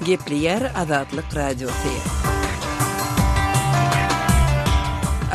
Gepleýär Azatlyk Radiosy.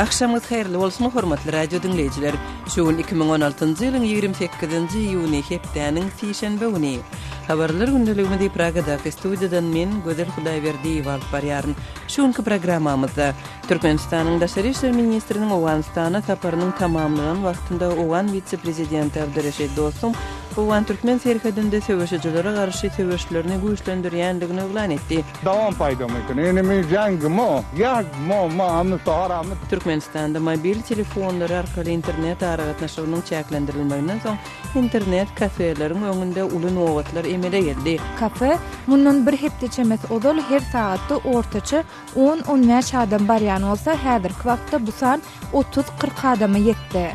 Agşamyňyz haýyrly bolsun, hormatly radio diňleýjiler! Şu gün 2016-njy ýylyň 28-nji iýuny, hepdäniň sişenbe güni. Habarlar gündeligimizi Pragadaky studiýadan men, Gözel Hudaýberdiýewa alyp barýaryn. Şu günki programmamyzda Türkmenistanyň Daşary işler ministriniň Owganystana saparynyň tamamlanan wagtynda owgan wise-prezidenti Abdureşid Dostum owgan-türkmen serhedinde söweşijilere garşy söweşlerini güýçlendirýändigini yglan etdi. Dawam paýda mümkin. Enemy jangi mo, ýag mo ma amy sohar amy. Türkmenistanda mobil telefonlary arkaly internet aragatnaşygynyň çäklendirilmeginden soň internet kafeleriň öňünde uly nobatlar emele geldi. Kafe mundan bir hepde çemesi ozal her sagatda ortaça On-on bäş adam barýan bolsa, häzirki wagtda bu san otuz-kyrk adama ýetdi.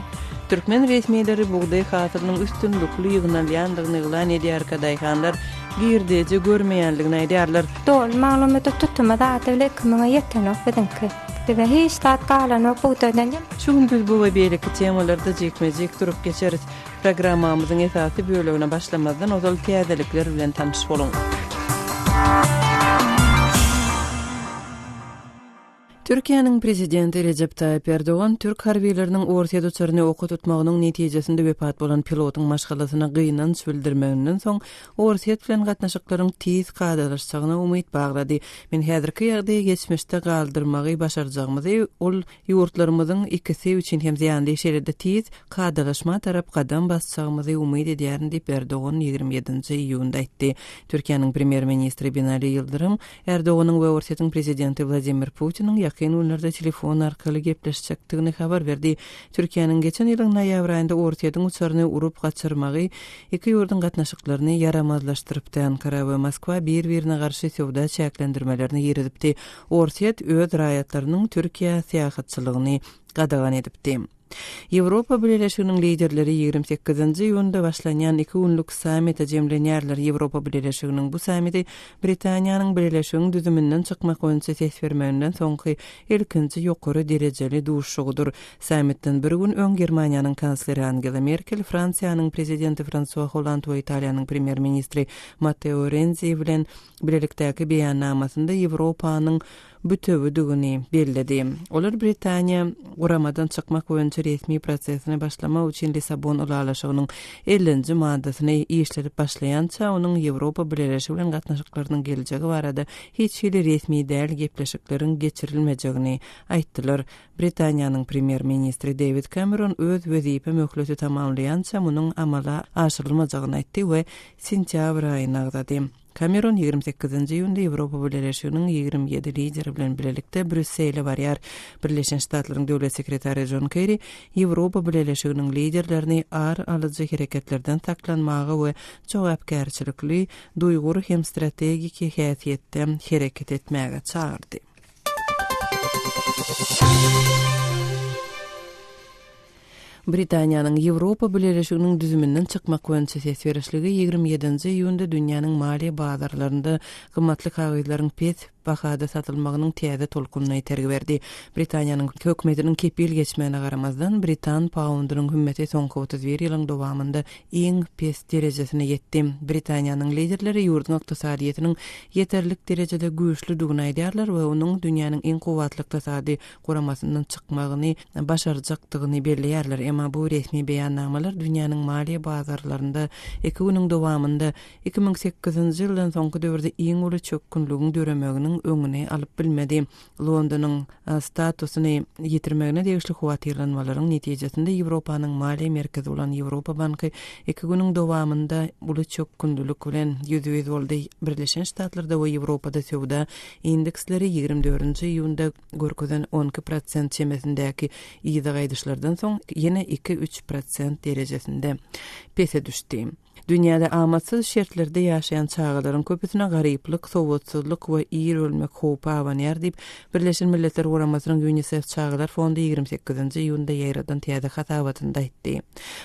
Türkmen resmileri bugdaý hasylynyň üstünlikli ýygnalýandygyny yglan edýärkä daýhanlar girdeji görmeýändigini aýdýarlar. Doly maglumata tutumy zady bile iki müňe ýetenok biziňki. Bize hiç zat galanok bugdaýdan. Şu gün biz bu we beýleki temalarda jikme-jik durup geçeris. Programmamyzyň esasy bölegine başlamazdan ozal täzelikler bilen tanyş boluň. Türkiýäniň Prezidenti Rejep Taýyp Erdogan türk harbylarynyň Orsýet uçaryny oka tutmagynyň netijesinde wepat bolan pilotyň maşgalasyna gynanç bildirmeginden soň, Orsýet bilen gatnaşyklaryň tiz kadalaşjagyna umyt baglady. Men häzirki ýagdaýy geçmişde galdyrmagy başarjagymyzy, ol Ýurtlarymyzyň ikisi üçin hem zyýanly, şeýle-de tiz kadalaşma tarap gadam basjagymyzy umyt edýärin diýip, Erdogan 27-nji iýunda aýtdy. Türkiýäniň Premýer-ministri Binali Ýyldyrym Erdoganyň we Orsýetiň Prezidenti Wladimir Putiniň ýakyn günlerde telefon arkaly gepleşjekdigini habar berdi. Türkiýäniň geçen ýylyň noýabr aýynda Orsýetiň uçaryny urup gaçyrmagy iki ýurduň gatnaşyklaryny ýaramazlaşdyrypdy. Ankara we Moskwa bir-birine garşy söwda çäklendirmelerini girizipdi. Orsýet öz raýatlarynyň Türkiýä syýahatçylygyny gadagan edipdi. Ýewropa Bileleşiginiň liderleri 28-nji iýunda başlanýan iki günlük sammite jemlenýärler. Ýewropa Bileleşiginiň bu sammiti Britaniýanyň Bileleşigiň düzüminden çykmak boýunça ses bermeginden soňky ilkinji ýokary derejeli duşuşygydyr. Sammitden bir gün öň Germaniýanyň kansleri Angela Merkel, Fransiýanyň prezidenti Fransua Holland we Italiýanyň premýer-ministri Matteo Renzi bilen bilelikdäki beýannamasynda Ýewropanyň bütewüdigini belledi. Olar Britaniýa guramadan çykmak boýunça resmi prosesini başlamak üçin Lissabon ylalaşygynyň ellinji maddasyny işledip başlaýança onuň Ýewropa Bileleşigi bilen gatnaşyklarynyň geljegi barada hiç hili resmi däl gepleşikleriň geçirilmejegini aýtdylar. Britaniýanyň premýer-ministri Dewid Kameron öz wezipe möhleti tamamlaýança munuň amala aşyrylmajagyny aýtdy we sentýabr aýyny agzady. Kameron 28-nji iýunda Ýewropa Bileleşiginiň 27 lideri bilen bilelikde Brýussele barýar. Birleşen Ştatlaryň döwlet sekretary Jon Kerri Ýewropa Bileleşiginiň liderlerini ar alyjy hereketlerden saklanmaga we jogapkärçilikli, duýgur hem strategiki häsiýetde hereket etmäge çagyrdy. Britaniýanyň Ýewropa Bileleşiginiň düzüminden çykmak boýunça ses berişligi 27-nji iýunda dünýäniň maliýe bazarlarynda gymmatly kagyzlaryň pes bahada satylmagynyň täze tolkunyna itergi berdi. Britaniýanyň hökümetiniň kepil geçmegine garamazdan, britan paundynyň hümmeti soňky 31 ýylyň dowamynda iň pes derejesine ýetdi. Britaniýanyň liderleri ýurduň ykdysadyýetiniň ýeterlik derejede güýçlüdigini aýdýarlar we onuň dünýäniň iň kuwwatly ykdysady guramasyndan çykmagyny başarjakdygyny belleýärler. Emma bu resmi beýannamalar dünýäniň maliýe bazarlarynda iki günüň dowamynda 2008-nji ýyldan soňky döwürde iň uly çökgünligiň döremeginiň öňüni alyp bilmedi. Londonyň statusyny ýitirmegine degişli howatyrlanmalaryň netijesinde Ýewropanyň maliýe merkezi bolan Ýewropa banky iki günüň dowamynda uly çökgünlilik bilen ýüzbe-ýüz boldy. Birleşen Ştatlarda we Ýewropada söwda indeksleri 24-nji iýunda görkezen 12 prosent çemesindäki yza gaýdyşlardan soň ýene iki-üç prosent derejesinde pese düşdi. Dünýäde amatsyz şertlerde ýaşaýan çagalaryň köpüsine garyplyk, sowatsyzlyk we ir ölmek howpy abanýar diýip, Birleşen Milletler Guramasynyň Ýunisef çagalar fondy 28-nji iýunda ýaýradan täze hasabatynda aýtdy.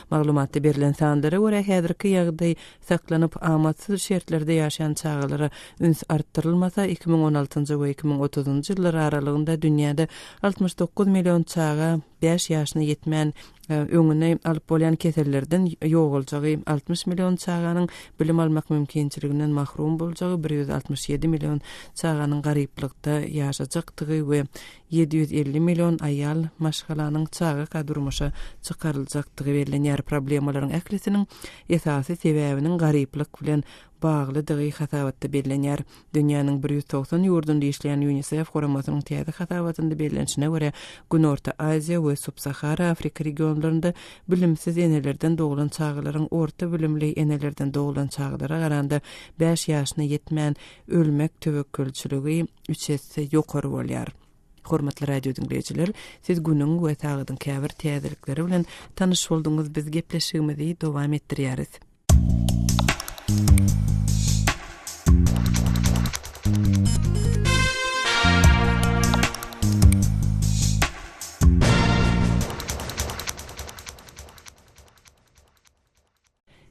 Maglumatda berlen sanlara görä, häzirki ýagdaý saklanyp, amatsyz şertlerde ýaşaýan çagalara üns artdyrylmasa, 2016-njy we 2030-njy ýyllar aralygynda dünýäde 69 million çaga bäş ýaşyna ýetmän öňüni alyp bolýan kesellerden ýogaljagy, 60. million çaganyň bilim almak mümkinçiliginden mahrum boljagy, 167 million çaganyň garyplykda ýaşajakdygy we 750 million aýal maşgalanyň çagaka durmuşa çykaryljakdygy bellenýär. Problemalaryň ählisiniň esasy sebäbiniň garyplyk bilen baglydygy hasabatda bellenýär. Dünýäniň 190 ýurdunda işleýän Ýunisef guramasynyň täze hasabatynda bellenişine görä, Günorta Aziýa we Subsahara Afrika regionlarynda bilimsiz enelerden doglan çagalaryň orta bilimli enelerden doglan çagalara garanda bäş ýaşyna ýetmän ölmek töwekgelçiligi üç esse ýokary bolýar. Hormatly radio diňleýjiler, siz günüň we sagadyň käbir täzelikleri bilen tanyş bolduňyz, biz gepleşigimizi dowam etdirýäris.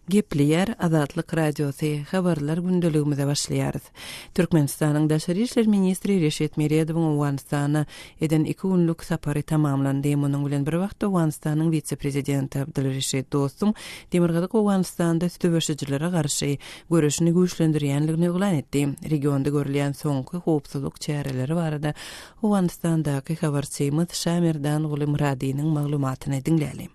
Gepleýär Azatlyk Radiosy, Habarlar gündeligimize başlaýarys. Türkmenistanyň Daşary işler ministri Reşit Meredowyň Owganystana eden iki günlük sapary tamamlandy. Munuň bilen bir wagtda Owganystanyň wise-prezidenti Abdulreşit Dostum Demirgazyk Owganystanda söweşijilere garşy göreşini güýçlendirýänligini yglan etdi. Regionda görülýän soňky howpsuzlyk çäreleri barada Owganystandaky habarçymyz Şamerdanguly Myradynyň maglumatyny diňläli.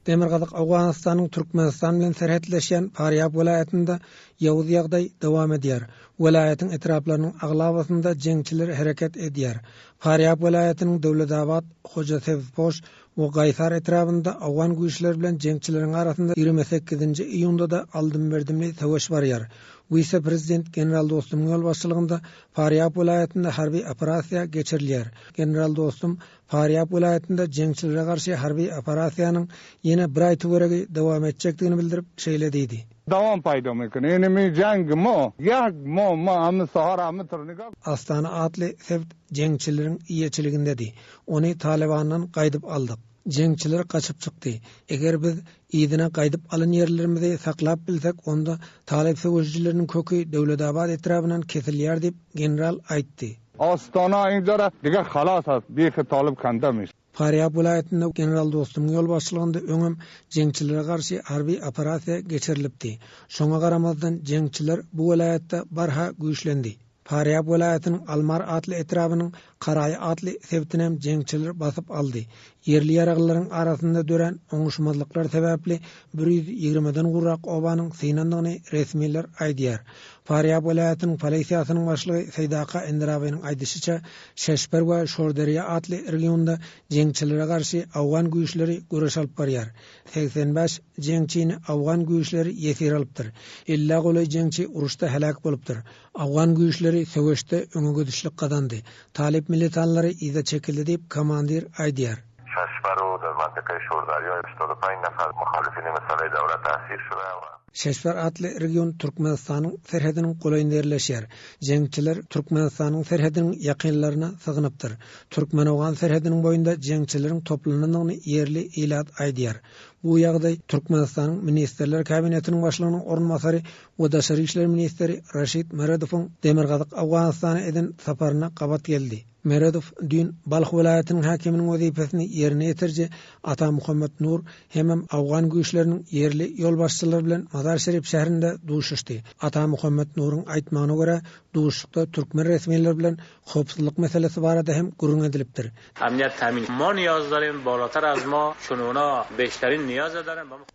Demirgazyk Owganystanyň Türkmenistan bilen serhetleşýän Farýab welaýatynda ýowuz ýagdaý dowam edýär. Welaýatyň etraplarynyň aglabasynda jeňçiler hereket edýär. Farýab welaýatynyň Döwletabat, Hojasebzpoş we Gaýsar etrabynda owgan güýçleri bilen jeňçileriň arasynda 28-nji iýunda-da aldym-berdimli söweş barýar. Wise-prezident general Dostumyň ýolbaşçylygynda Farýab welaýatynda harby operasiýa geçirilýär. General Dostum Farýab welaýatynda jeňçilere garşy harby operasiýanyň ýene bir aý töweregi dowam etjekdigini bildirip, şeýle diýdi. Dawam paýda mümkin. Enemi jeňgi mo, ýag mo ma amy sahar amy tyrnyga. Astana atly sebit jeňçileriň eýeçiligindedi. Ony Talybandan gaýdyp aldyk. Jeňçiler gaçyp çykdy. Eger biz yzyna gaýdyp alan ýerlerimizi saklap bilsek, onda talyp söweşijileriniň köki Döwletabat etrabyndan kesilýär diýip, general aýtdy. Astana injara dige halas ast bihi talyp kanda miş. Farýab welaýatynda general Dostumyň ýolbaşçylygynda öňem jeňçilere garşy harby operasiýa geçirilipdi. Şoňa garamazdan jeňçiler bu welaýatda barha güýçlendi. Farýab welaýatynyň Almar atly etrabynyň Karaý atly sebitinem jeňçiler basyp aldy. Ýerli ýaraglylaryň arasynda dörän oňuşmazlyklar sebäpli bir ýüz ýigrimiden gowrak obanyň synandygyny resmiler aýdýar. Farýab welaýatynyň polisiýasynyň başlygy Seýdaka Endrabynyň aýdyşyça, Şeşper we Şorderýa atly regionda jeňçilere garşy owgan güýçleri göreş alyp barýar. 85 jeňçini owgan güýçleri ýesir alypdyr. Ellä golaý jeňçi uruşda heläk bolupdyr. Owgan güýçleri söweşde öňegidişlik gazandy. Talyp militanlary yza çekildi diýip, komandir aýdýar. Şeşper atly region Türkmenistanyň serhediniň golaýynda ýerleşýär. Jeňçiler Türkmenistanyň serhediniň ýakynlaryna sygynypdyr. Türkmen-owgan serhediniň boýunda jeňçileriň toplanandygyny ýerli ilat aýdýar. Bu ýagdaý Türkmenistanyň Ministrler Kabinetiniň Başlygynyň orunbasary we daşary işler ministri Raşid Meredowyň Demirgazyk Owganystana eden saparyna gabat geldi. Meredow düýn Balh welaýatynyň häkiminiň wezipesini ýerine ýetiriji Ata Muhammet Nur hemem owgan güýçleriniň ýerli ýolbaşçylary bilen Mazar-Şerif şäherinde duşuşdy. Ata Muhammet Nuruň aýtmagyna görä, duşuşykda türkmen resmileri bilen howpsuzlyk meselesi barada hem gürrüň edilipdir.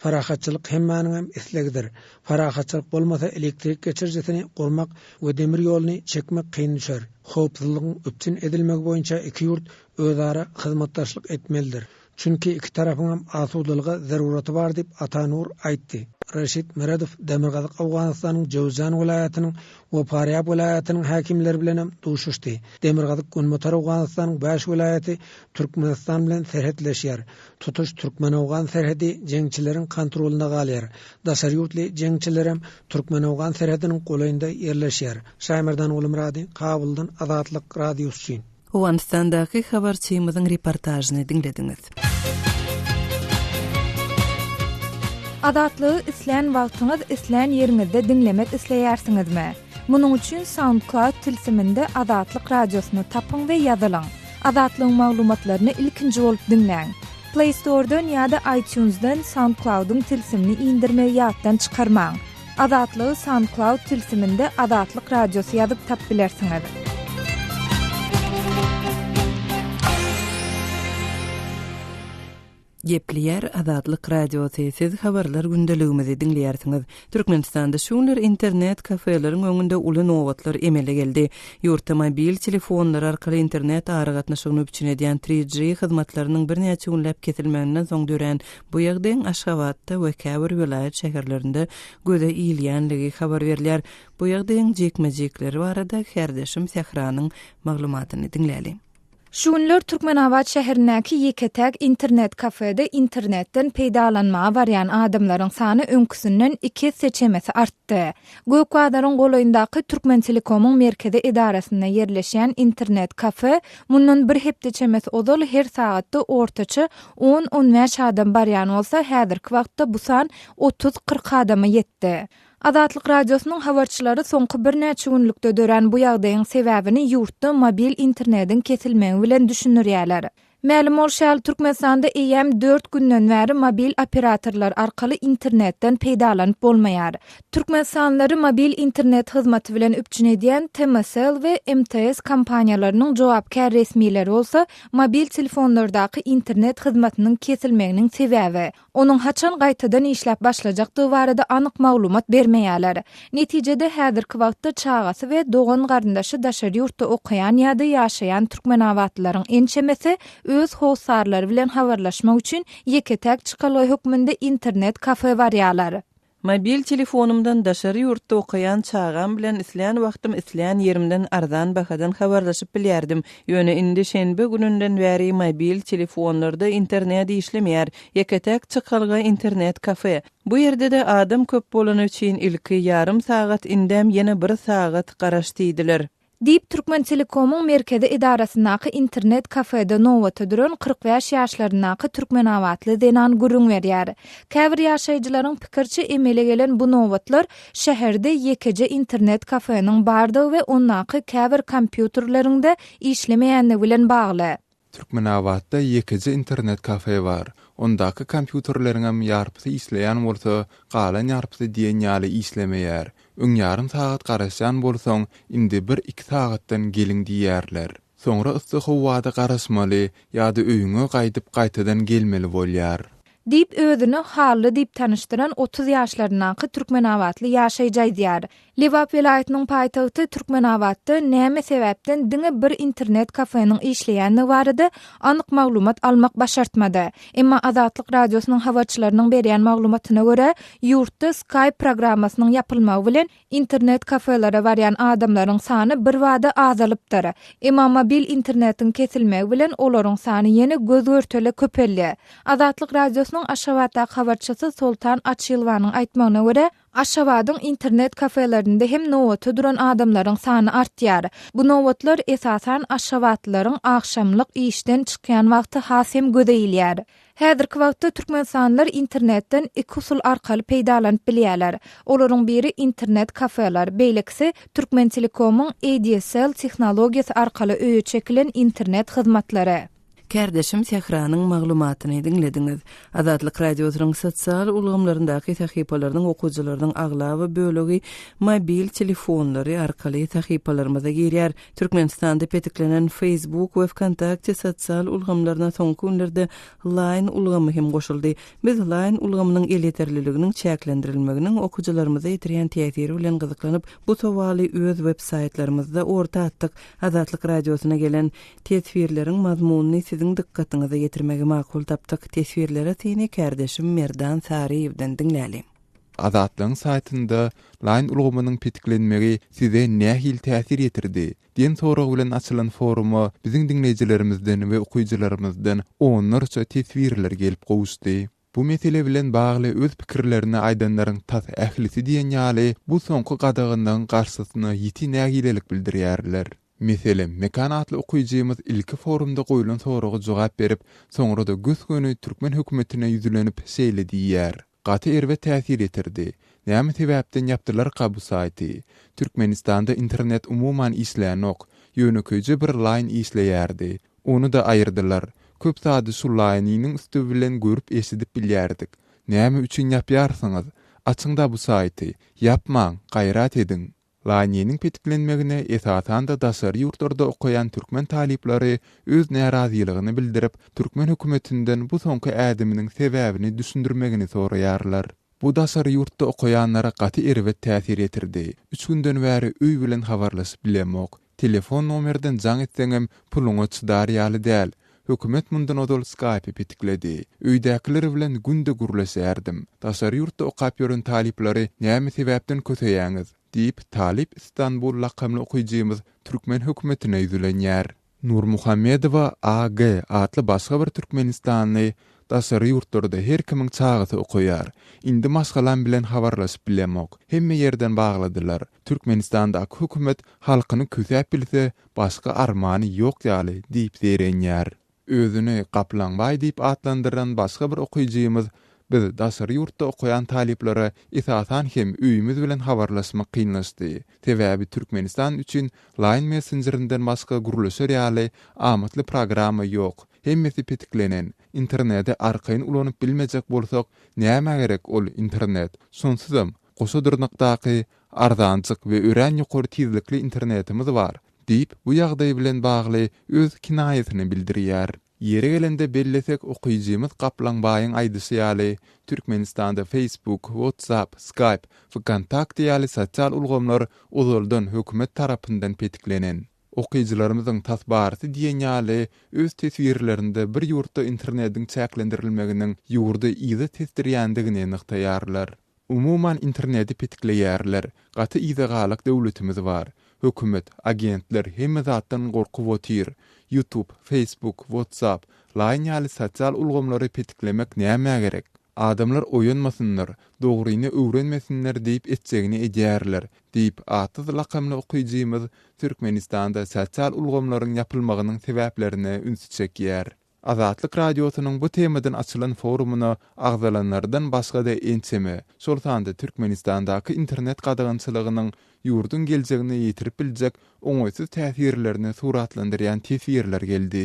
Parahatçylyk hemmäniňem islegidir. Parahatçylyk bolmasa elektrik geçirijisini gurmak we demir ýoluny çekmek kyn düşer. Howpsuzlygyň üpjün edilmegi boýunça iki ýurt özara hyzmatdaşlyk etmelidir. Çünki iki tarapyňam asudalyga zeruraty bar diýip, Ata Nur aýtdy. Reşit Meredow Demirgazyk Owganystanyň Jöwzjan welaýatynyň we Farýab welaýatynyň häkimleri bilenem duşuşdy. Demirgazyk-Günbatar Owganystanyň bäş welaýaty Türkmenistan bilen serhetleşýär. Tutuş türkmen-owgan serhedi jeňçileriň kontrolynda galýar. Daşary ýurtly jeňçilerem türkmen-owgan serhediniň golaýynda ýerleşýär. Şaýmerdan Gulumyrady, Kabuldan Azatlyk Radiosy üçin. Owganystandaky habarçymyzyň reportažyny diňlediňiz. Azatlygy islän wagtyňyz, islän ýeriňizde diňlemek isleýärsiňizmi? Munuň üçin SoundCloud tilsiminde Azatlyk Radiosyny tapyň we ýazylyň. Azatlygyň maglumatlaryny ilkinji bolup diňläň. Play Store-dan ýa-da iTunes-dan SoundCloud-yň tilsimini indirmegi ýatdan çykarmaň. Azatlygy SoundCloud tilsiminde Azatlyk Radiosy ýazyp tap bilersiňiz. Gepleýär Azatlyk Radiosy, Siz habarlar gündeligimizi diňleýärsiňiz. Türkmenistanda şu günler internet kafeleriň öňünde uly nobatlar emele geldi. Ýurtda mobil telefonlary arkaly internet aragatnaşygyny üpjün edýän 3G hyzmatlarynyň birnäçe günläp kesilmeginden soň dörän bu ýagdaýyň Aşgabatda we käbir welaýat şäherlerinde göze ilýänligi habar berilýär. Bu ýagdaýyň jikme-jikleri barada kärdeşim Sähranyň maglumatyny diňläliň. Şu günler Türkmenabat şäherindäki ýeke-täk internet-kafede internetden peýdalanmaga barýan adamlaryň sany öňküsinden iki esse çemesi artdy. Gök bazaryň golaýyndaky Türkmentelekomyň merkezi edarasynda ýerleşýän internet-kafe mundan bir hepde çemesi ozal her sagatda ortaça on-on bäş adam barýan bolsa, häzirki wagtda bu san otuz-kyrk adama ýetdi. Azatlyk Radiosynyň habarçylary soňky birnäçe günlükde dörän bu ýagdaýyň sebäbini ýurtda mobil internediň kesilmegi bilen düşündirýärler. Mälim bolşy ýaly, Türkmenistanda eýýäm dört günden bäri mobil operatorlar arkaly internetden peýdalanyp bolmaýar. Türkmenistanlylary mobil internet hyzmaty bilen üpjün edýän TMSL we MTS kompaniýalarynyň jogapkär resmileri bolsa mobil telefonlardaky internet hyzmatynyň kesilmeginiň sebäbi, Onuň haçan gaýtadan işläp başlajakdygy barada anyk maglumat bermeýärler. Netijede, häzirki wagtda çagasy we dogan-garyndaşy daşary ýurtda okaýan ýa-da ýaşaýan türkmenabatlylaryň ençemesi öz hossarlary bilen habarlaşmak üçin ýeke-täk çykalga hökmünde internet-kafe barýarlar. Mobil telefonymdan daşary ýurtda okaýan çagam bilen islän wagtym islän ýerimden arzan bahadan habarlaşyp bilýärdim. Ýöne indi şenbe gününden bäri mobil telefonlarda internet işlemeýär. Ýeke-täk çykalga internet kafe. Bu ýerde-de adam köp bolany üçin ilki ýarym sagat indem ýene bir sagat garaş diýdiler. Diýip, Türkmentelekomyň merkezi edarasyndaky internet kafede nobata duran 45 ýaşlaryndaky türkmenabatly zenan gürrüň berýär. Käbir ýaşaýjylaryň pikiriçe, emele gelen bu nobatlar şäherde ýekeje internet kafeniň bardygy we ondaky käbir kompýuterleriň-de işlemeýändigi bilen bagly. Türkmenabatda ýekeje internet kafe bar. Ondaky kompýuterleriňem ýarpysy işleýän bolsa, galan ýarpysy diýen ýaly işlemeýär. Öň ýarym sagat garaşýan bolsaň, indi bir-iki sagatdan geliň diýýärler. Soňra yssy howada garaşmaly ýa-da öýüňe gaýdyp gaýtadan gelmeli bolýar. Diýip, özüni Hally diýip tanyşdyran 30 ýaşlaryndaky türkmenabatly ýaşaýjy aýdýar. Lebap welaýatynyň paýtagty Türkmenabatda näme sebäpden diňe bir internet kafeniň işleýändigi barada anyk maglumat almak başartmady. Emma Azatlyk Radiosynyň habarçylarynyň berýän maglumatyna görä, ýurtda Skype programmasynyň ýapylmagy bilen Internet kafelere barýan adamlaryň sany birbada azalypdyr. Emma mobil internetiň kesilmegi bilen olaryň sany ýene göz-görtele köpeldi. Azatlyk Radiosynyň Aşgabatdaky habarçysy Soltan Açylowanyň aýtmagyna görä, Aşgabadyň internet kafelerinde hem nobata duran adamlaryň sany artýar. Bu nobatlar, esasan, aşgabatlylaryň agşamlyk işden çykýan wagty has hem göze ilýär. Häzirki wagtda türkmenistanlylar internetden iki usul arkaly peýdalanyp bilýärler. Olaryň biri internet kafeler, beýlekisi Türkmentelekomyň ADSL tehnologiýasy arkaly öýe çekilen internet hyzmatlary. Kärdeşim Sähranyň maglumatyny diňlediňiz. Azatlyk Radiosynyň sosial ulgamlaryndaky sahypalarynyň okyjylarynyň aglaba bölegi mobil telefonlary arkaly sahypalarymyza girýär. Türkmenistanda petiklenen Facebook we Wkontakte sosial ulgamlaryna soňky günlerde Line ulgamy hem goşuldy. Biz Line ulgamynyň elýeterliliginiň çäklendirilmeginiň okyjylarymyza ýetirýän täsiri bilen gyzyklanyp, bu sowaly öz web-saýtlarymyzda orta atdyk. Azatlyk Radiosyna gelen teswirleriň mazmunyny siziň dykgatyňyza ýetirmegi makul tapdyk. Teswirlere syny kärdeşim Merdan Saryýewden diňläliň. Azatlygyň saýtynda Line ulgamynyň petiklenmegi size nähili täsir ýetirdi? diýen sorag bilen açylan foruma biziň diňleýjilerimizden we okyjylarymyzdan onlarça teswirler gelip gowuşdy. Bu mesele bilen bagly öz pikirlerini aýdanlaryň tas ählisi diýen ýaly bu soňky gadaganlygyň garşysyna ýiti nägilelik bildirýärler. Meselem, Mekan atly okyjymyz ilki forumda goýlan soraga jogap berip, soňra-da gös-göni türkmen hökümetine ýüzlenip şeýle diýýär. Gaty erbet täsir ýetirdi. Näme sebäpden ýapdylarka bu saýty? Türkmenistanda internet umuman işlänok. Ýönekeýje bir line işleýärdi. Ony-da aýyrdylar. Köp zady şu Line-yň üsti bilen görüp-eşidip bilýärdik. Näme üçin ýapýarsyňyz? Açyň-da bu saýty. Ýapmaň, gaýrat ediň! Line-yň petiklenmegine esasan-da daşary ýurtlarda okaýan türkmen talyplary öz närazylygyny bildirip, türkmen hökümetinden bu soňky ädiminiň sebäbini düşündirmegini soraýarlar. Bu daşary ýurtda okaýanlara gaty erbet täsir ýetirdi. Üç günden bäri öý bilen habarlaşyp bilemok. Telefon nomerden jaň etseňem puluňa çydar ýaly däl. Hökümet mundan ozal Skype-y petikledi. Öýdäkiler bilen günde gürleşýärdim. Daşary ýurtda okap ýören talyplary näme sebäpden köseýäňiz? diýip, Talyp Istanbul lakamly okyjymyz türkmen hökümetine ýüzlenýär. Nurmuhammedowa AG. atly başga bir türkmenistanly, Daşary ýurtlarda her kimiň çagasy okaýar. Indi maşgalam bilen habarlaşyp bilemok. Hemme ýerden bagladylar. Türkmenistandaky hökümet halkyny kösäp bilse, başga armany ýok ýaly diýip zeýrenýär. Özüni Gaplaňbaý diýip atlandyran başga bir okyjymyz, Biz, daşary ýurtda okaýan talyplara esasan hem öýümiz bilen habarlaşmak kynlaşdy. Sebäbi Türkmenistan üçin Line messenjerinden başga gürleşer ýaly amatly programma ýok. Hemmesi petiklenen. Interneti arkaýyn ulanyp bilmejek bolsak, nämä gerek ol internet? Şonsuzam, goşa dyrnakdaky arzanjyk we örän ýokary tizlikli internetimiz bar. Diýip, bu ýagdaý bilen bagly öz kinaýasyny bildirýär. Ýeri gelende bellesek, okyjymyz Gaplaňbaýyň aýdyşy ýaly, Türkmenistanda Facebook, WhatsApp, Skype, VKontakte ýaly sosial ulgamlar ozaldan hökümet tarapyndan petiklenen. Okyjylarymyzyň tas barysy diýen ýaly öz teswirlerinde bir ýurtda internediň çäklendirilmeginiň ýurdy yza tesdirýändigini nygtaýarlar. Umuman internedi petikleýärler. Gaty yza galak döwletimiz bar. Hökümet, agentler hemme zatdan gorkup otyr. Youtube, Facebook, Whatsapp, Line ýaly sosial ulgamlary petiklemek nämä gerek? Adamlar oýanmasynlar, dogryny öwrenmesinler diýip etjegini edýärler, diýip Atsyz lakamly okyjymyz Türkmenistanda sosial ulgamlaryň ýapylmagynyň sebäplerine ünsi çekýär. Azatlyk Radiosynyň bu temadan açylan forumyna agzalanlardan başga-da ençeme, şol sanda Türkmenistandaky internet gadagançylygynyň ýurduň geljegine ýetirip biljek oňaýsyz täsirlerini suratlandyrýan teswirler geldi.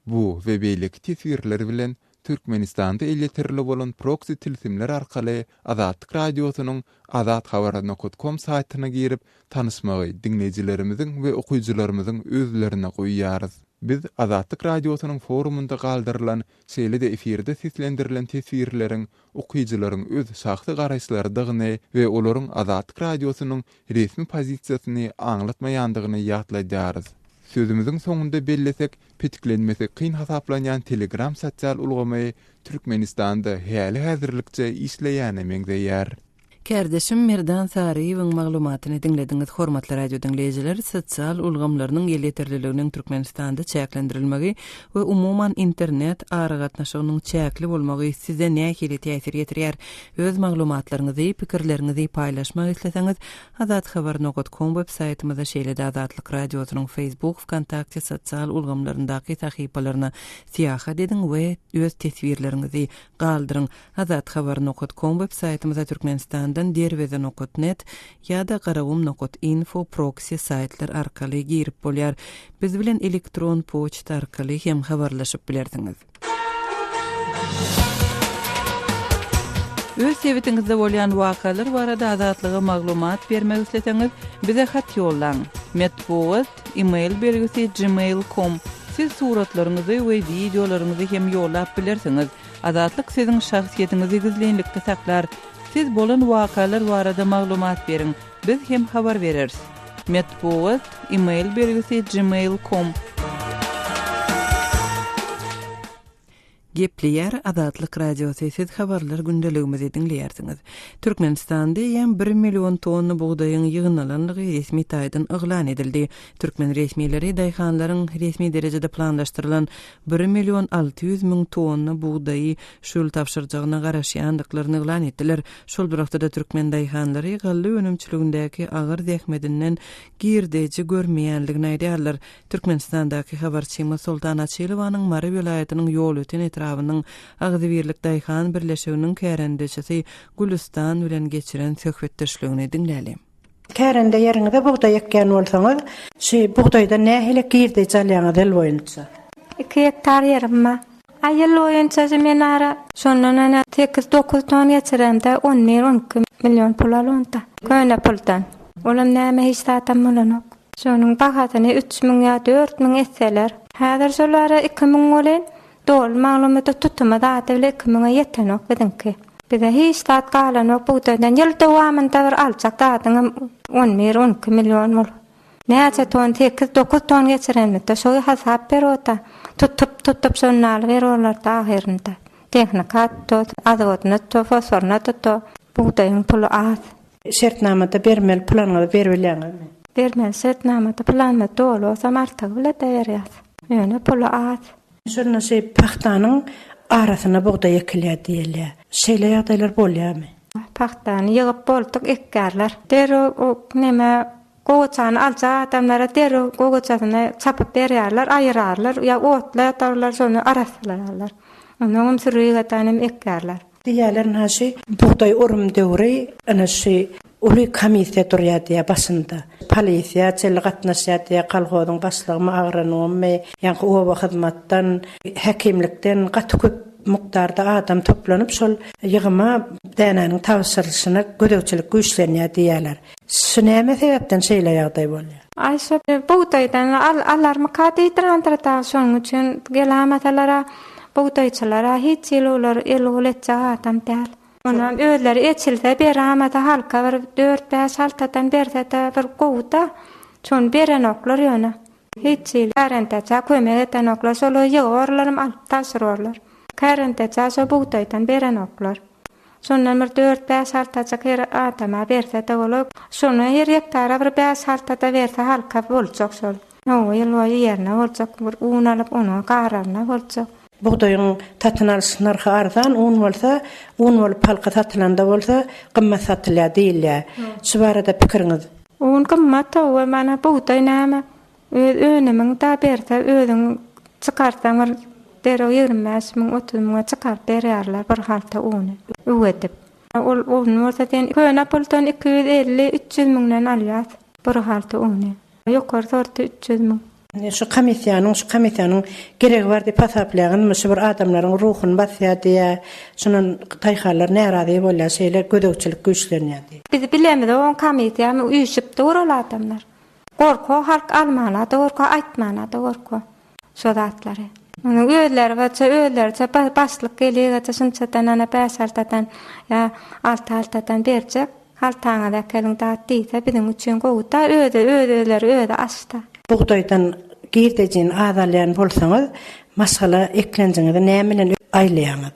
Bu we beýleki teswirler bilen Türkmenistanda elýeterli bolan proksi tilsimler arkaly Azatlyk Radiosynyň azathabar nokat kom saýtyna girip tanyşmagy diňleýjilerimiziň we okyjylarymyzyň özlerine goýýarys. Biz Azatlyk Radiosynyň forumynda galdyrylan, şeýle-de efirde seslendirilen teswirleriň okyjylaryň öz şahsy garaýyşlarydygyny we olaryň Azatlyk Radiosynyň resmi pozisiýasyny aňlatmaýandygyny ýatladýarys. Sözümiziň soňunda bellesek, petiklenmesi kyn hasaplanýan Telegram sosial ulgamy Türkmenistanda häli-häzirlikçe işleýäne meňzeýär. Kärdeşim Merdan Saryýewiň maglumatyny diňlediňiz. Hormatly radio diňleýjiler, sosial ulgamlarynyň elýeterliliginiň Türkmenistanda çäklendirilmegi we umuman internet aragatnaşygynyň çäkli bolmagy size nähili täsir ýetirýär? Öz maglumatlaryňyzy, pikirleriňizi paýlaşmak isleseňiz, azathabar nokat kom web saýtymyza şeýle-de Azatlyk Radiosynyň Facebook, Wkontakte sosial ulgamlaryndaky sahypalaryna syýahat ediň we öz teswirleriňizi galdyryň. Azathabar nokat kom web saýtymyza Türkmenistandan Derweze nokat net ýa-da Garagum nokat info proksi saýtlar arkaly girip bolýar. Biz bilen elektron poçta arkaly hem habarlaşyp bilersiňiz. Öz sebitiňizde bolýan wakalar barada Azatlyga maglumat bermek isleseňiz, bize hat ýollaň. Metbugat, e-mail belgisi gmail com. Siz suratlaryňyzy we wideolaryňyzy hem ýollap bilersiňiz. Azatlyk siziň şahsyýetiňizi gizlinlikde saklar. Siz bolan wakalar barada maglumat beriň, biz hem habar bereris. Metbugat, e-mail belgisi gmail com. Gepleýär Azatlyk Radiosy, siz habarlar gündeligimizi diňleýärsiňiz. Türkmenistanda eýýäm bir million tonna bugdaýyň ýygnalandygy resmi taýdan yglan edildi. Türkmen resmileri daýhanlaryň resmi derejede planlaşdyrylan bir million 600 000 tonna bugdaýy şu ýyl tabşyrjagyna garaşýandyklaryny yglan etdiler. Şol bir wagtda-da türkmen daýhanlary galla önümçiligindäki agyr zähmedinden girdeji görmeýändigini aýdýarlar. Türkmenistandaky habarçymyz Soltan Açylowanyň Mary welaýatynyň Ýolöten etrabynyň Agzybirlik daýhan birleşiginiň kärendeçisi Gülüstan bilen geçiren söhbetdeşligini diňläli. Kärende ýeriňize bugdaý ekýän bolsaňyz, şu bugdaýdan nähili girdeji alýaňyz ýyl boýunça? Iki gektar ýerim bar. A ýyl boýunça men ara şondan ene sekiz-dokuz ton geçiremde on bir, on iki million pul alanda. Köne puldan. Olam näme hiç zadam bolanok. Şonuň bahasyny 3000 ýa 4000 etseler. Häzir şol ara 2000 welin, doly maglumata tutumy zady bile 2000-e ýetenok biziňki. Bize hiç zat galanok bugdaýdan. Ýyl dowamynda bir aljak zadyňam on bir, on iki million bol. Näçe ton, sekiz, dokuz ton geçirenimizde şoý hasap ber ota. Tutup, tutup şony alyber olarda ahyrynda. Tehnika tutto, azodyna tutto, fosforyna tutto. Bugdaýyň puly az. Şertnamada bermeli planyňyzy beribilýäňizmi? Bermeli şertnamada planymyz doly bolsam artygy bile-de berýäs. Ýöne puly az. Şonda şeý pagtanyň arasyna bugdaý ekilýär diýilýär. Şeýle ýagdaýlar bolýarmy? Pagtany ýygyp bolduk ekýärler. Derrew o neme gowaçany aljak adamlara derrew gowaçasyny çapyp berýärler, aýyrarlar ýa otla ýatarlar şony arassalaýarlar. Onnoňam sürügetänem ekýärler. Diýýärler ynha şy bugdaý orum döwri ine şy uly komissiýa durýar diýýär başynda. Polisiýa çenli gatnaşýar diýýär kolhozyň başlygymy agronommy ýaňky oba hyzmatdan häkimlikden gaty köp mukdarda adam toplanyp şol ýygyma dänäniň tabşyrylyşyna gözegçilik güýçlenýär diýýärler. Şu näme sebäpden şeýle ýagdaý bolýar? Aý şo bugdaýdan al alarmyka diýdirandyr dagy şonuň üçin gelamasalara bugdaýçylara hiç hili olar el gul etjek adam däl. Onam özleri eçilse beramasa halka bir dört bäş haltadan bersede bir gowuda şony berenoklar ýöne hiç hili kärendeçä kömek edenoklar şolar ýygyp alyp tabşyrarlar kärendeçä şo bugdaýdan berenoklar. Şondan bir dört-bäş haltajyk her adama berse-de bolar. Şony her gektara bir bäş halta-da berse halka boljak şol. Hawa, ýyl boýy iýerine boljak, bir un alyp, ony gararyna boljak. Bugdaýyň satyn alyş nyrhy arzan, un bolsa, un bolup halka satylanda bolsa, gymmat satylýar diýilýär. Şu barada pikiriňiz? Un gymmat hawa, mana bugdaý näme, Öz önümiň da berse özüň çykarsaň bir derrew 25 müň 30 müňe çykaryp berýärler bir halta uny üwedip. Ol un bolsa sen köne puldan 250 300 müňden alýas bir halta uny. Ýokary sorty 300 müň. Indi şu komissiýanyň şu komissiýanyň geregi bar diýip hasaplaýaňyzmy şu bir adamlaryň ruhuny basýar diýýär şundan daýhanlar närazy bolýar şeýle gözegçilik güýçlenýär diýip. Biz bilemizok oň komissiýamy üýşüp dur ol adamlar. Gorko halk almana-da gorko aýtmana-da gorko şo zatlary. Onuň özleri bolsa özleriçe başlyk gelýägaça şunçadan ana bäş-altadan ýa alty-altadan berjek haltaňyzy äkeliň dat diýse biziň üçin gowy-da özi öz-özleri özi aç-da. Bugdaýdan girdejini az alýan bolsaňyz maşgala eklenjiňizi näme bilen aýlaýaňyz?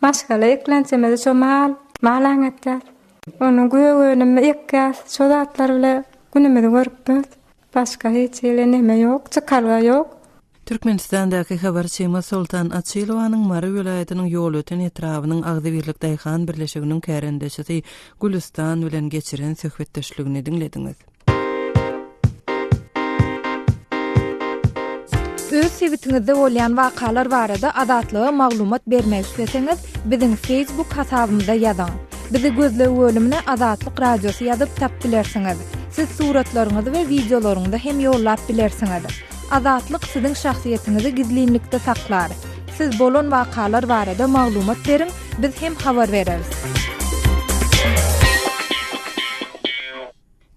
Maşgala eklençimizi şo mal, mal aňatýas. Onuň gök önümini ekýäs. Şo zatlar bile günümizi görüp ýörüs. Başga hiç hili neme ýok, çykalga ýok. Türkmenistandaky habarçymyz Soltan Açylowanyň Mary welaýatynyň Ýolöten etrabynyň Agzybirlik daýhan birleşiginiň kärendeçisi Gülüstan bilen geçiren söhbetdeşligini diňlediňiz. Öz sebitiňizde bolýan wakalar barada Azatlyga maglumat bermek isleseňiz, biziň Facebook hasabymyza ýazyň. Bizi gözleg bölümine Azatlyk Radiosy ýazyp tap bilersiňiz. Siz suratlaryňyzy we wideolaryňyzy hem ýollap bilersiňiz. Azatlyk siziň şahsyýetiňizi gizlinlikde saklar. Siz bolan wakalar barada maglumat beriň, biz hem habar bereris.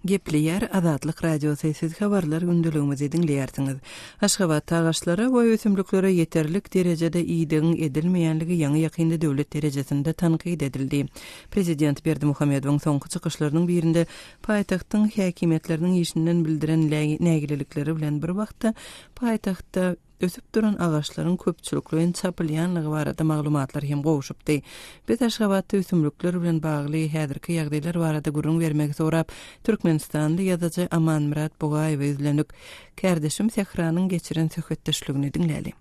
Gepleýär Azatlyk Radiosy, siz habarlar gündeligimizi diňleýärsiňiz. Aşgabatda agaçlara we ösümliklere ýeterlik derejede idegiň edilmeýänligi ýaňy-ýakynda döwlet derejesinde tankyt edildi. Prezident Berdimuhamedowyň soňky çykyşlarynyň birinde paýtagtyň häkimiýetleriniň işinden bildiren nägilelikleri bilen bir wagtda paýtagtda ösüp duran agaçlaryň köpçülikleýin çapylýanlygy barada maglumatlar hem gowşupdy. Biz Aşgabatda ösümlikler bilen bagly häzirki ýagdaýlar barada gürrüň bermegi sorap, türkmenistanly ýazyjy Amanmyrat Bugaýewe ýüzlendik. Kärdeşim Sähranyň geçiren söhbetdeşligini diňläli.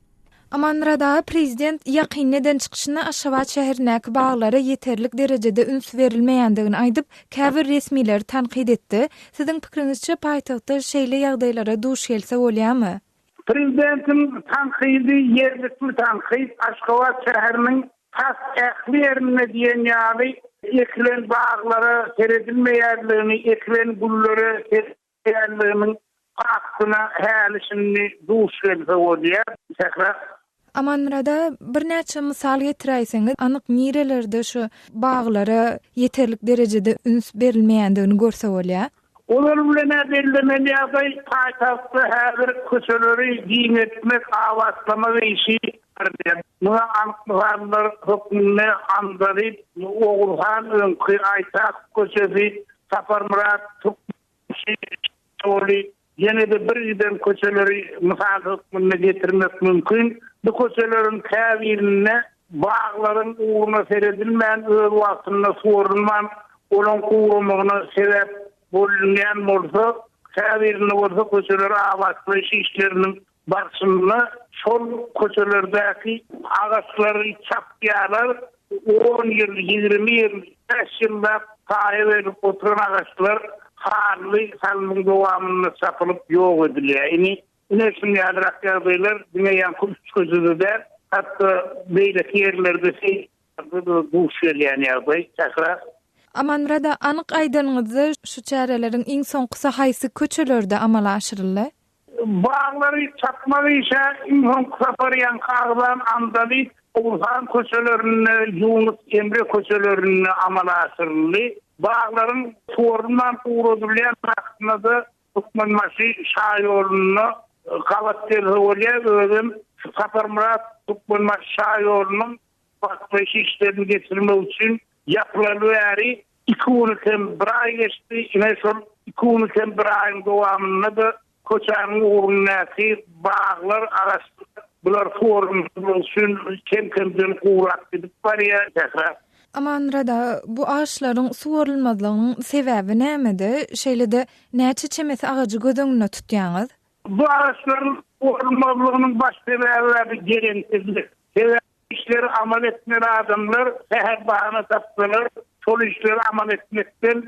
Amanmyrat aga, prezident ýakynda eden çykyşynda Aşgabat şäherindäki baglara ýeterlik derejede üns berilmeýändigini aýdyp, käbir resmileri tankyt etdi. Siziň pikiriňizçe, paýtagtda şeýle ýagdaýlara duş gelse bolýarmy? Prezidentiň tankydy ýerlikli tankyt, Aşgabat şäheriniň tas ähli ýerinde diýen ýaly ekilen baglara seredilmeýänligini, ekilen güllere seredilmeýänliginiň faktyna häli-şindi duş gelse bolýar. Sähra. Amanmyrat aga, birnäçe mysal getiräýseňiz, anyk nirelerde şu baglara ýeterlik derejede üns berilmeýändigini görse bolýar? Ozal bilen-ä bellemeli ýagdaý, paýtagtda häzir köçeleri giňeltmek, abatlamak işi barýar. Muňa anyk mysallar hökmünde Andalyp, Oguzhan öňki Aýtakow köçesi, Saparmyrat Türkmenbaşy ýoly, ýene-de birgiden köçeleri mysal hökmünde getirmek mümkin. Bu köçeleriň käbirinde baglaryň ugruna seredilmän, öz wagtynda suwarylman, olaň guramagyna sebäp bolunýan bolsa, käbirinde bolsa köçeleri abatlaýyş işleriniň barşynda şol köçelerdäki agaçlary çapýarlar, on ýyl, 20 ýyl, bäş ýyllap saýa berip oturan agaçlar hally salymyň dowamynda çapylyp ýok edilýär. Indi ine şuny ýalyrak ýagdaýlar diňe ýaňky üç köçede däl, hatda beýleki ýerlerde duş gelýän ýagdaý, Sähra. Amanmyrat aga, anyk aýdanyňyzda şu çäreleriň iň soňkusy haýsy köçelerde amala aşyryldy? Baglary çapmak işe iň soňky sapar ýaňky agzan Andalyp, Oguzhan köçelerinde, Ýunus Emre köçelerinde amala aşyryldy. Baglaryň suwarylman guradylýan wagtynda-da Türkmenbaşy şaýolunda gabat gelse bolýar, özem şu Saparmyrat Türkmenbaşy şaýolunyň Partlaýyş işlerini geçirmek üçin ýapylaly bäri iki güni kem bir aý geçdi. Ine şol iki güni kem bir aýyň dowamynda-da köçäniň ugrundaky baglar, agaçlar bular suwarylmazlygy üçin kem-kemden gurap gidip barýar. Sähra. Amanmyrat aga, bu agaçlaryň suwarylmazlygynyň sebäbi nämede? Şeýle-de näçe çemesi agajy göz öňünde tutýaňyz? Bu agaçlaryň suwarylmazlygynyň baş sebäbi geleňsizlik. Sebäbi işleri amal etmeli adamlar sähel bahana tapsalar, şol işleri amal etmekden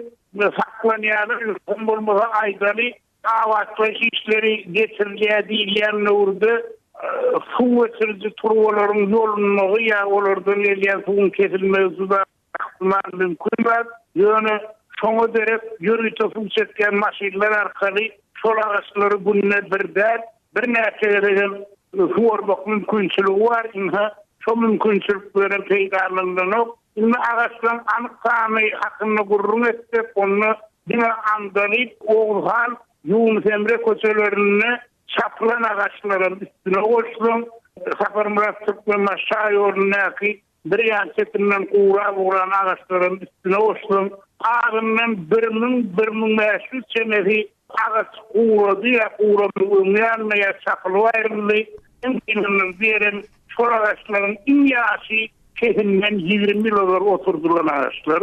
saklanýarlar, ýogsam bolmasa aýdaly, abatlaýyş işleri geçirilýär diýilýän döwürde suw geçiriji turbalaryň ýolunmagy ýa olardan gelýän suwuň kesilmegi juda ähtimal mümkin zat. Ýöne şoňa derek ýörite suw çekýän maşynlar arkaly şol agaçlary günde bir däl, birnäçe gezek hem suwarmak mümkinçiligi bar. Ynha, şo mümkinçiliklerem peýdalanylanok. Indi agaçlaryň anyk sany hakynda gürrüň etsek, onda diňe Andalyp, Oguzhan, Ýunus Emre köçelerinde çapylan agaçlaram üstüne goşsaň, Saparmyrat Türkmenbaşy şaýolundaky Bir ýan çetinden gurap ugran agaçlaram üstüne goşsaň, azyndan 1000, 1500 çemesi agaç gurady ýa guramagyň öň ýanynda ýa çapylyp aýryldy. Iň gynandyryjy ýerem şol agaçlaryň iň ýaşy kesinden 20 ýyl ozal oturdylan agaçlar.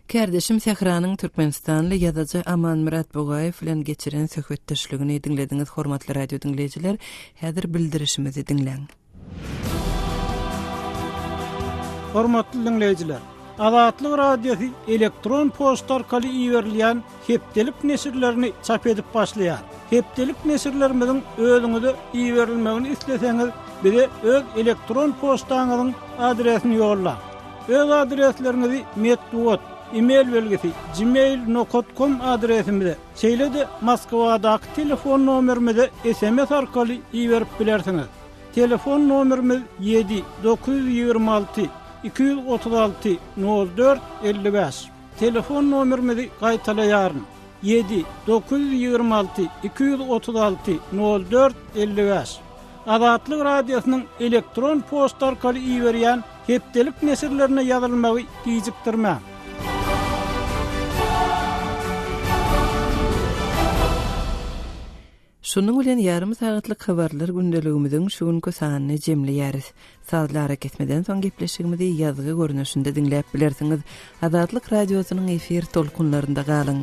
Kärdeşim Sähranyň türkmenistanly ýazyjy Amanmyrat Bugaýew bilen geçiren söhbetdeşligini diňlediňiz hormatly radio diňleýjiler. Häzir bildirişimizi diňläň. Hormatly diňleýjiler! Azatlyk Radiosy elektron poçta arkaly iberilýän hepdelik neşirlerini çap edip başlaýar. Hepdelik neşirlerimiziň özüňize iberilmegini isleseňiz, bize öz elektron poçtaňyzyň adresini ýollaň. Öz adresleriňizi metbugat, e-mail belgisi, gmail nokat kom adresimize, şeýle-de Moskwadaky telefon nomerimize sms arkaly iberip bilersiňiz. Telefon nomerimiz ýedi, 926 236 04 55. Telefon nomerimizi gaýtalaýaryn, ýedi, 926 236 04 55. Azatlyk Radiosynyň elektron poçta arkaly iberýän hepdelik neşirlerine ýazylmagy gijikdirmäň. Şunuň bilen ýarym sagatlyk habarlar gündeligimiziň şu günki sanyny jemleýäris. Sazly arakesmeden soň gepleşigimizi ýazgy görnüşinde diňläp bilersiňiz. Azatlyk Radiosynyň efir tolkunlarynda galyň!